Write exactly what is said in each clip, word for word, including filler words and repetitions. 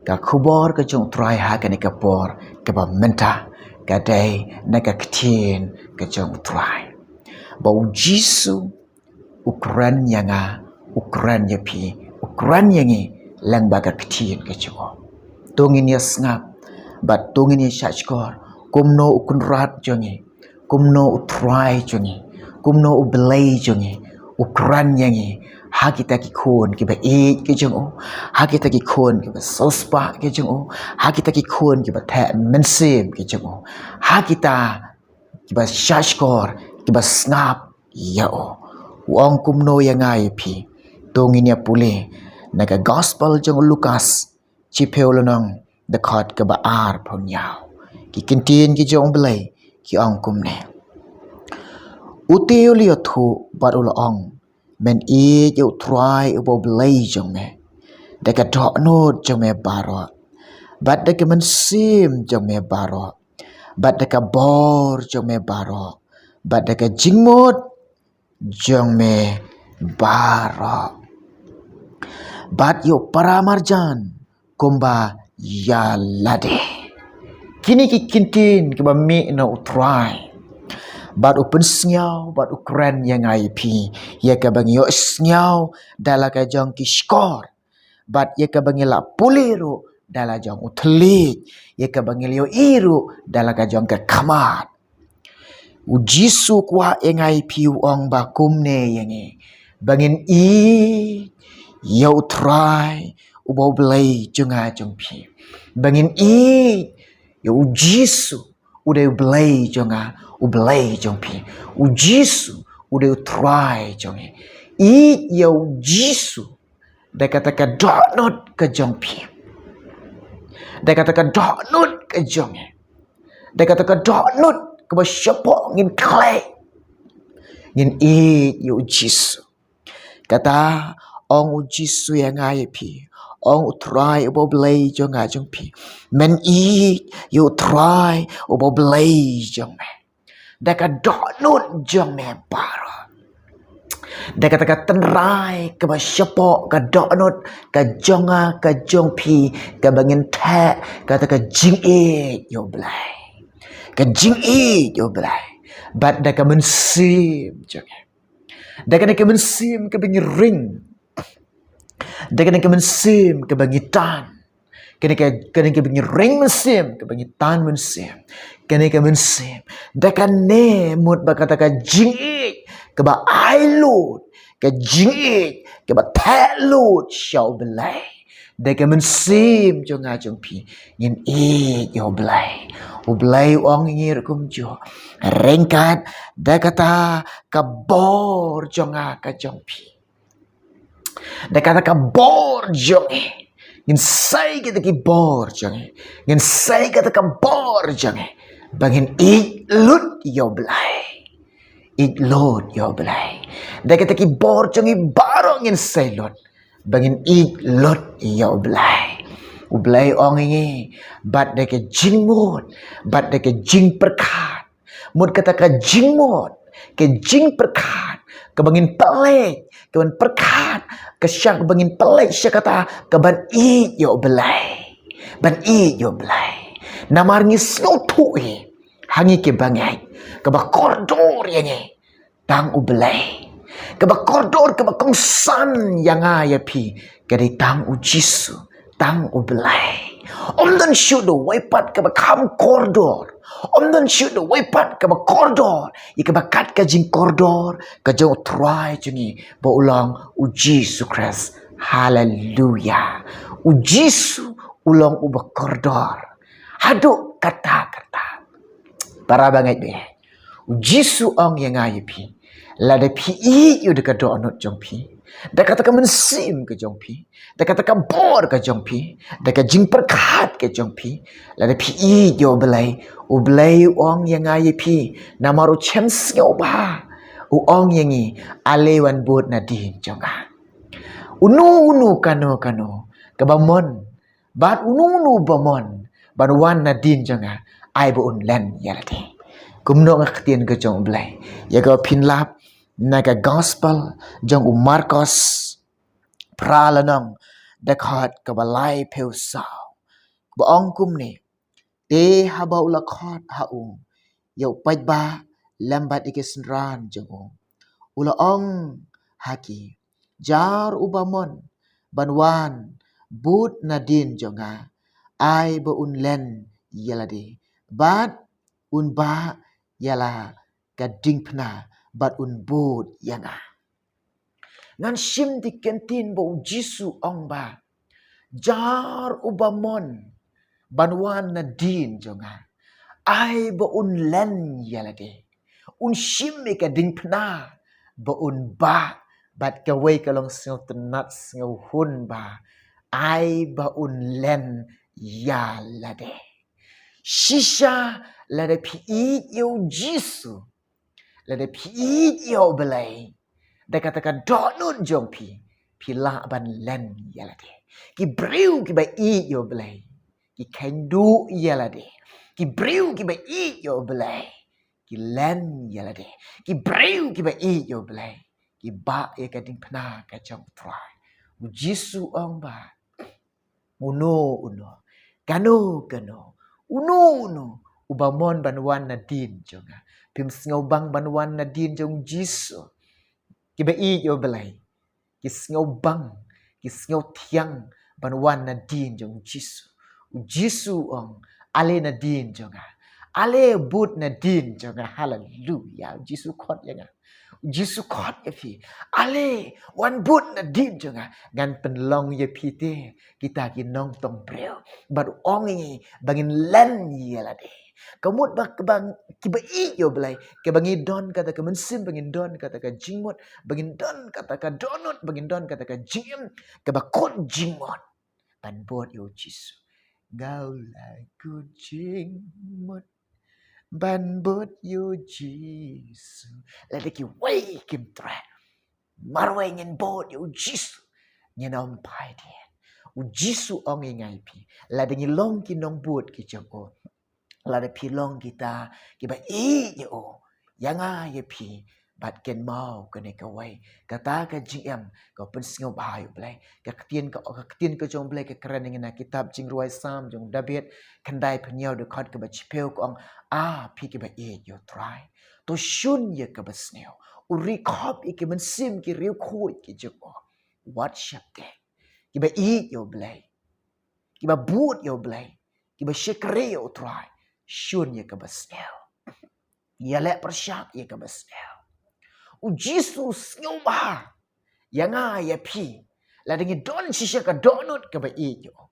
Ka khubor ka jong u Trai ha kane ka por kaba mynta ka dei na ka ktien ka jong u Trai. Ba u Jisu u kren ïa nga, u kren ïa phi, u kren ïa ngi lyngba ka ktien ka jong u. To ngin ïa sngap bad to ngin ïa shahshkor kumno u Kynrad jong ngi, kumno u Trai jong ngi, kumno u Blei jong ngi u kren ïa ngi ha kita ki khun kiba ïeit ki jong u, ha kita ki khun kiba sngewspah ki jong u, ha kita ki khun kiba theh mynsiem ki jong u, ha kita kiba shahshkor, kiba sngap ïa u. U ong kumno ïa nga ïa phi? To ngin ïa pule na ka gospel jong u Lukas, shiphew lynnong, dkhot kaba arphew hynñiew. Ki ktien ki jong u Blei ki ong kumne. U te u la ïathuh bad u la ong, men ïeit ïa u Trai uba u Blei jong me da ka dohnud jong me baroh, bad da ka mynsiem jong me baroh, bad da ka bor jong me baroh, bad da ka jingmut jong me baroh, bad ïa u para marjan kumba ïa lade. Kine ki ktien kiba mih na u Trai. Bad u pynsngew bad u kren ïa nga ïa phi ïa kaba ngi ïohsngew da la ka jong ki shkor, bad ïa kaba ngi la pule ruh da la jong u thylliej, ïa kaba ngi la ïohi ruh da la ka jong ka khmat. U Jisu u kwah ïa nga ïa phi, u ong ba kumne ïa ngi, ba ngin ïeit ïa u Trai uba u Blei jong nga jong phi, ba ngin ïeit ïa u Jisu u dei u Blei jong nga, u Blei jong phi. U Jisu u dei u Trai jong ngi. Ïeit ïa u Jisu da kata ka dohnud ka jong phi, da kata ka dohnud ka jong ngi, da kata ka dohnud kaba shapoh ngin khlei, ngin ïeit ïa u Jisu. Kata ong u Jisu ïa nga ïa phi, ong u Trai uba u Blei jong nga jong phi, men ïeit ïa u Trai uba u Blei jong me da ka dohnud jong me baroh, da kata ka tynrai kaba shapoh ka dohnud ka jong nga ka jong phi, kaba ngin theh kata ka jingïeit ïa u Blei, ka jingïeit ïa u Blei, bad da ka mynsiem jong ngi, da kane ka mynsiem kaba ngi ring, da kane ka mynsiem kaba ngi tan, kane ka, kane kaba ngi ring mynsiem, kaba ngi tan mynsiem, kane ka mynsiem, da kane mut ba kata ka jingïeit kaba ai lut, ka jingïeit kaba theh lut sha u Blei, da ka mynsiem jong nga jong phi ngin ïeit ïa u Blei. U Blei u ong ïa ngi ruh kumjuh, ryngkat da kata ka bor jong nga ka jong phi, da kata ka bor jong ngi, ngin sei kata ki bor jong ngi, ngin sei kata ka bor jong ngi, ba ngin ïeit lut ïa u Blei, ïeit lut ïa u Blei, da kata ki bor jong ngi baroh ngin sei lut, ba ngin ïeit lut ïa u Blei. U Blei u ong ïa ngi, bad da ka jingmut, bad da ka jingpyrkhat, mut kata ka jingmut, ka jingpyrkhat kaba ngin pynleit, kaban pyrkhat ka shang, ba ngin pynleit sha kata kaban ïeit ïa u Blei, ban ïeit ïa u Blei. Namar ngi sngewthuh hi ha ngi kiba ngeit, kaba kordor ïa ngi tang u Blei, kaba kordor, kaba kongsan ïa nga ïa phi ka dei tang u Jisu, tang u Blei. Ym don shuh da uwei pat kaba kham kordor, ym don shuh da uwei pat kaba kordor ïa kaba kat ka jingkordor ka jong u Trai jong ngi ba u long u Jisu Khrist. Haleluya. U Jisu u long uba kordor haduh katta katta. Para bangeit, u Jisu u ong ïa nga ïa phi, lada phi ïeit ïa u da ka dohnud jong phi, da kata ka mynsiem ka jong phi, da kata ka bor ka jong phi, da ka jingpyrkhat ka jong phi, lada phi ïeit ïa u Blei, u Blei u ong ïa nga ïa phi, namar u shem sngewbha, u ong ïa ngi, ale wan bud nadien jong nga. Uno uno kano kano kaba mon, bad uno uno ba mon ban wan nadien jong nga, ai ba un len ïa lade. Kumno nga ktien ka jong u Blei, ïa kaba phin lap na ka gospel jong u Markos, phra lynnong, dkhot kaba laiphew saw. ba ong kumne: Te haba u la khot ha u ïa u paidbah lem bad ïa ki synran jong u, u la ong ha ki: Jar uba mon ban wan bud nadien jong nga, ai ba un len ïa lade bad un bah ïa la ka diengphna bad un bud ïa nga. Ngan shim da ka ktien ba U Jisu u ong ba: Jar uba mon ban wan nadien jong nga, ai ba un len ïa lade, un shim ïa ka diengphna ba un bah, bad kawei ka long sngewtynnad sngewhun ba: Ai ba un len ïa lade. Shisha lada phi ïeit ïa U Jisu, lada phi ïeit ïa U Blei da kata ka dohnud jong phi, phi lah ban len ïa lade. Ki briew kiba ïeit ïa U Blei ki kheiñ duh ïa lade. Ki briew kiba ïeit ïa U Blei ki len ïa lade. Ki briew kiba ïeit ïa U Blei ki bah ïa ka diengphna ka jong U Trai. U Jisu u ong ba: Uno uno, kano kano, uno uno uba mon ban wan nadien jong nga. Phim sngewbang ban wan nadien jong U Jisu. Kiba ïeit ïa U Blei ki sngewbang, ki sngewthiang ban wan nadien jong U Jisu. U Jisu u ong: Ale nadien jong nga, ale bud nadien jong nga. Haleluia. U Jisu u khot ïa nga, U Jisu u khot ïa phi. Ale wan bud nadien jong nga, ngan pynlong ïa phi te kita ki nongtong briew. Bad u ong ïa ngi ba ngin len ïa lade. Ka mut ba, ba kiba ïeit ïa U Blei, kiba ngi don kata ka mynsiem, ba ngin don kata ka jingmut, ba ngin don kata ka dohnud, ba ngin don kata ka jingim kaba kut jingmut ban bud ïa U Jisu. Nga u la kut jingmut ban bud ïa U Jisu. Lada kiwei kim treh, marwei ngin bud ïa U Jisu, ngin ym phai dien. U Jisu u ong ïa nga ïa phi, lada ngi long ki nongbud ki jong u, lada phi long kita kiba ïeit ïa u, ïa nga ïa phi, bad kynmaw kane kawei, kata ka jingim ka pynsngewbha ïa U Blei. Ka ktien ka, ka ktien ka jong U Blei ka kren ïa ngi na kitab Jingrwai Salm jong u David, khyndai phew hynñiew, dkhot kaba shiphew, ka ong: A phi kiba ïeit ïa U Trai, to shun ïa kaba sniew. U ri khop ïa ki mynsiem ki riewkhuid ki jong u. Wat sheptieng. Kiba ïeit ïa U Blei, kiba bud ïa U Blei, kiba shakri ïa U Trai, shun ïa kaba sniew. Ïaleh pyrshah ïa kaba sniew. U Jisu u sngewbha ïa nga ïa phi, lada ngi don shisha ka dohnud kaba ïeit ïa u,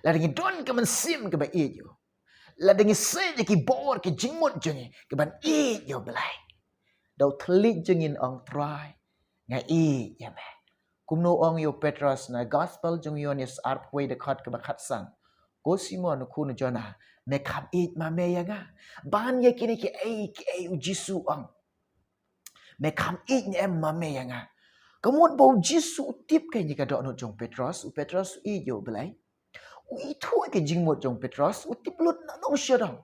lada ngi don ka mynsiem kaba ïeit ïa u, lada ngi sait ïa ki bor ki jingmut jong ngi kaban ïeit ïa U Blei. Da u thylliej jong ngi un ong: Trai, nga ïeit ïa me. Kumno u ong ïa u Petros na Gospel jong u Ïoannis arphew wei, dkhot kaba khatsan: Ko Simon, u khun u Jona, me kham ïeit ma me ïa nga? Ban ïa kine kiei kiei U Jisu u ong: Me kham ïeit ne em ma me ïa nga? Ka mut ba U Jisu u tip kane ka dohnud jong u Petros. U Petros u ïeit ïa U Blei, u ithuh ïa ki jingmut jong u Petros, u tip lut na nong sha dong.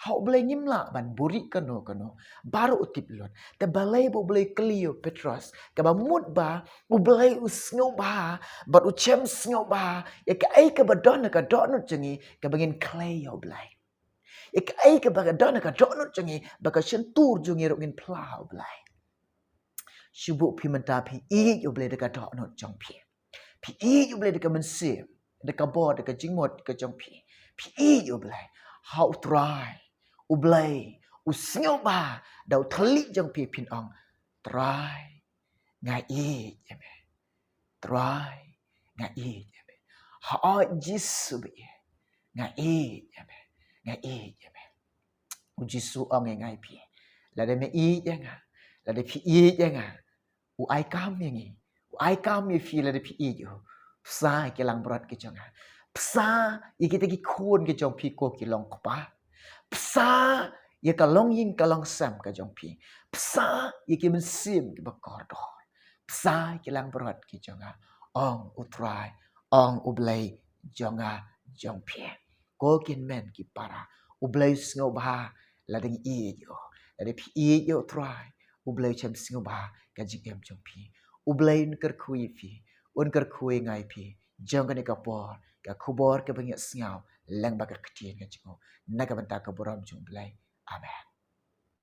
Ha U Blei ngim lah ban buhrieh kano kano, baroh u tip lut. Te balei ba U Blei u kylli ïa u Petros? Kaba mut ba U Blei u sngewbha bad u shem sngewbha ïa kaei kaba don ha ka dohnud jong ngi kaba ngin khlei ïa U Blei, ïa kaei kaba don ha ka dohnud jong ngi ba ka shyntur jong ngi ruh ngin phla ha U Blei. Shu buh phi mynta phi ïeit ïa U Blei da ka dohnud jong phi. Phi ïeit ïa U Blei da ka mynsiem, da ka bor, da ka jingmut ka jong phi. Phi ïeit ïa U Blei. Ha U Trai, U Blei u sngewbha da u thylliej jong phi, phin ong: Trai, nga ïeit ïa me. Trai, nga ïeit ïa me. Ha, o Jisu ba ïeit, nga ïeit ïa me. Nga ïeit ïa me. U Jisu u ong ïa nga ïa phi, lada me ïeit ïa nga, lada phi ïeit ïa nga, u ai kam ïa ngi, u ai kam ïa phi lada phi ïeit ïa u. Bsa ïa ki langbrot ki jong nga. Bsa ïa kita ki khun ki jong phi ko ki long kpa. Bsa ïa ka longïing ka longsem ka jong phi. Bsa ïa ki mynsiem kiba kordor. Bsa ïa ki langbrot ki jong nga, ong U Trai, ong U Blei jong nga jong phi. Ko ki hynmen ki para, U Blei u sngewbha lada ngi ïeit ïa u. Lada phi ïeit ïa U Trai, U Blei u shem sngewbha ka jingim jong phi. U Blei un kyrkhu ïa phi, un kyrkhu ïa nga ïa phi jong kane ka por ka khubor kaba ngi sngew lyngba ka ktien ka jong u, na ka bynta ka burom jong u Blei. Amen.